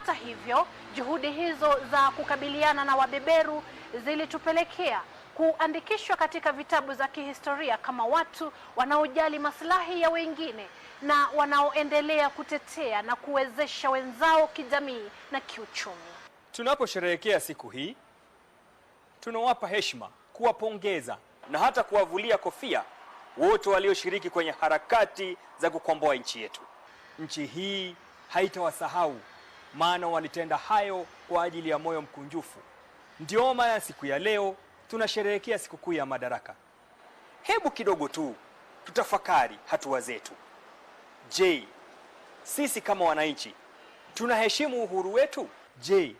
Hata hivyo, juhudi hizo za kukabiliana na wabeberu zilitupelekea kuandikishwa katika vitabu za kihistoria kama watu wanaojali maslahi ya wengine na wanaoendelea kutetea na kuwezesha wenzao kijamii na kiuchumi. Tunaposherehekea siku hii, tunawapa heshima, kuwapongeza na hata kuwavulia kofia wote walioshiriki kwenye harakati za kukomboa nchi yetu. Nchi hii haitawasahau, maana walitenda hayo kwa ajili ya moyo mkunjufu. Ndio maana siku ya leo tunasherehekea sikukuu ya Madaraka. Hebu kidogo tu tutafakari hatua zetu. Je, sisi kama wananchi tunaheshimu uhuru wetu? Je,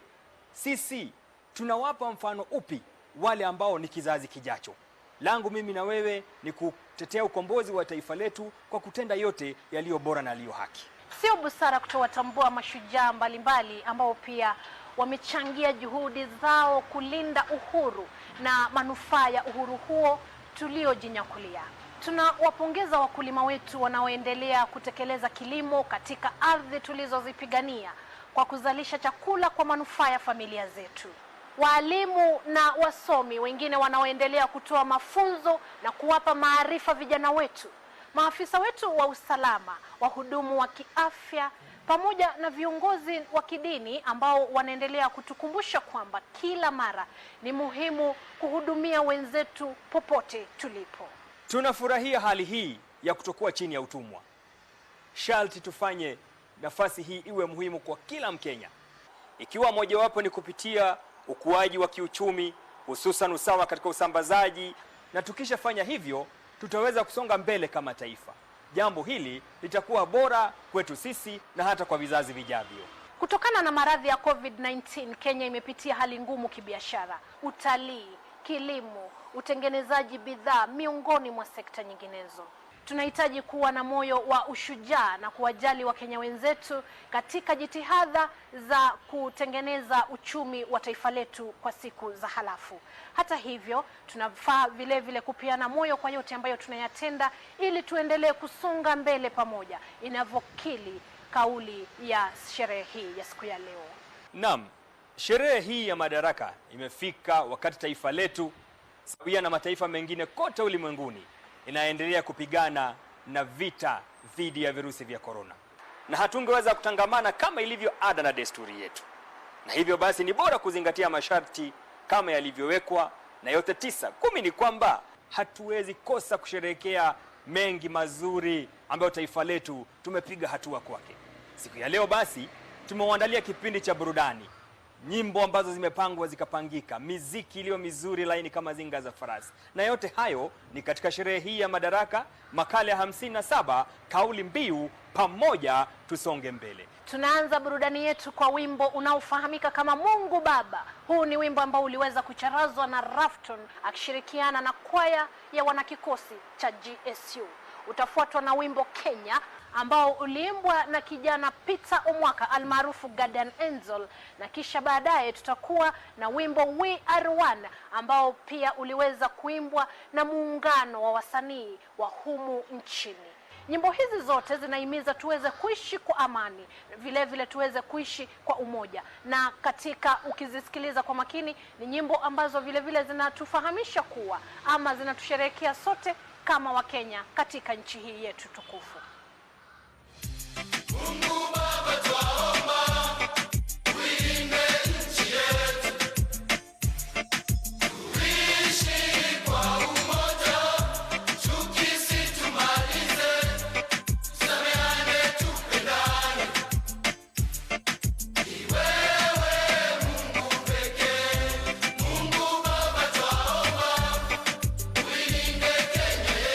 sisi tunawapa mfano upi wale ambao ni kizazi kijacho? Langu mimi na wewe ni kutetea ukombozi wa taifa letu kwa kutenda yote yaliyo bora na yaliyo haki. Sio busara kutowatambua mashujaa mbalimbali ambao pia wamechangia juhudi zao kulinda uhuru na manufaa ya uhuru huo tuliojinyakulia. Tunawapongeza wakulima wetu wanaoendelea kutekeleza kilimo katika ardhi tulizozipigania kwa kuzalisha chakula kwa manufaa ya familia zetu. Waalimu na wasomi wengine wanaoendelea kutoa mafunzo na kuwapa maarifa vijana wetu, maafisa wetu wa usalama, wahudumu wa kiafya, pamoja na viongozi wa kidini ambao wanaendelea kutukumbusha kwamba kila mara ni muhimu kuhudumia wenzetu popote tulipo. Tunafurahia hali hii ya kutokuwa chini ya utumwa. Sharti tufanye nafasi hii iwe muhimu kwa kila Mkenya, ikiwa mojawapo ni kupitia ukuaji wa kiuchumi, hususan usawa katika usambazaji, na tukishafanya hivyo tutaweza kusonga mbele kama taifa. Jambo hili litakuwa bora kwetu sisi na hata kwa vizazi vijavyo. Kutokana na maradhi ya COVID-19, Kenya imepitia hali ngumu kibiashara, utalii, kilimo, utengenezaji bidhaa, miongoni mwa sekta nyinginezo. Tunahitaji kuwa na moyo wa ushujaa na kuwajali Wakenya wenzetu katika jitihada za kutengeneza uchumi wa taifa letu kwa siku za halafu. Hata hivyo, tunafaa vile vile kupeana moyo kwa yote ambayo tunayatenda ili tuendelee kusonga mbele pamoja, inavyokili kauli ya sherehe hii ya siku ya leo. Naam, sherehe hii ya Madaraka imefika wakati taifa letu sawia na mataifa mengine kote ulimwenguni inaendelea kupigana na vita dhidi ya virusi vya korona, na hatungeweza kutangamana kama ilivyo ada na desturi yetu, na hivyo basi ni bora kuzingatia masharti kama yalivyowekwa, na yote 9 10 ni kwamba hatuwezi kosa kusherehekea mengi mazuri ambayo taifa letu tumepiga hatua kwake. Siku ya leo basi tumewaandalia kipindi cha burudani, nyimbo ambazo zimepangwa zikapangika, miziki iliyo mizuri laini kama zinga za farasi, na yote hayo ni katika sherehe hii ya Madaraka, makala ya 57, kauli mbiu pamoja tusonge mbele. Tunaanza burudani yetu kwa wimbo unaofahamika kama Mungu Baba. Huu ni wimbo ambao uliweza kucharazwa na Rafton akishirikiana na kwaya ya wanakikosi cha GSU. Utafuatwa na wimbo Kenya ambao uliimbwa na kijana Peter Omwaka almaarufu Guardian Angel, na kisha baadaye tutakuwa na wimbo We Are One ambao pia uliweza kuimbwa na muungano wa wasanii wa humu nchini. Nyimbo hizi zote zinahimiza tuweze kuishi kwa amani, vile vile tuweze kuishi kwa umoja. Na katika ukizisikiliza kwa makini, ni nyimbo ambazo vile vile zinatufahamisha kuwa ama zinatusherehekea sote kama Wakenya katika nchi hii yetu tukufu. Mungu